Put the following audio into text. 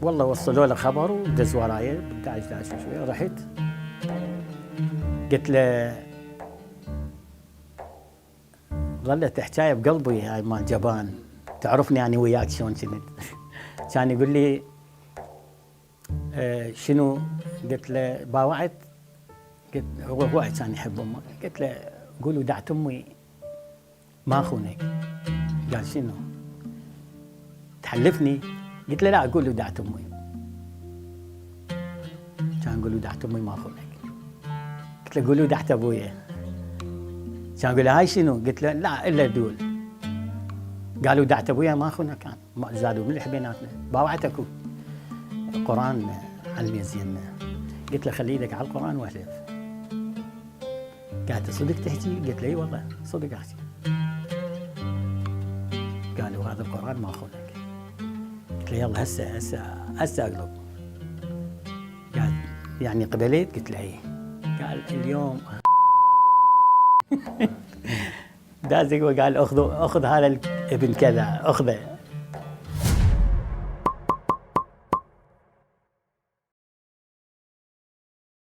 والله وصلوا له خبر ودز وراي ب 11 شوي. رحت قلت له ظلت حكايه بقلبي هاي مال جبان، تعرفني انا وياك شلون كنت. كان يقول لي شنو؟ قلت له باوعت. قلت هو كان يحب امه. قلت له قول ودعت امي ما اخونك. قال شنو؟ تحلفني؟ قلت له لا قول ودعت امي. كان يقول ودعت امي ما اخونك. قلت له قول ودعت ابويا. كان يقول هاي شنو؟ قلت له لا الا دول. قالوا ودعت ابويا ما اخونا، كان زادوا ملح بيناتنا. باوعت اكو قران على الميزينه. قلت له خلي لك على القران واحلف. قالت صدق تحكي؟ قلت له اي والله صدق احكي. قالوا هذا القران ما اخونك. قلت له يلا هسه اقلب. قال يعني قبلت؟ قلت له اي. قال اليوم داز وقال اخذ هذا ابن كذا اخذه.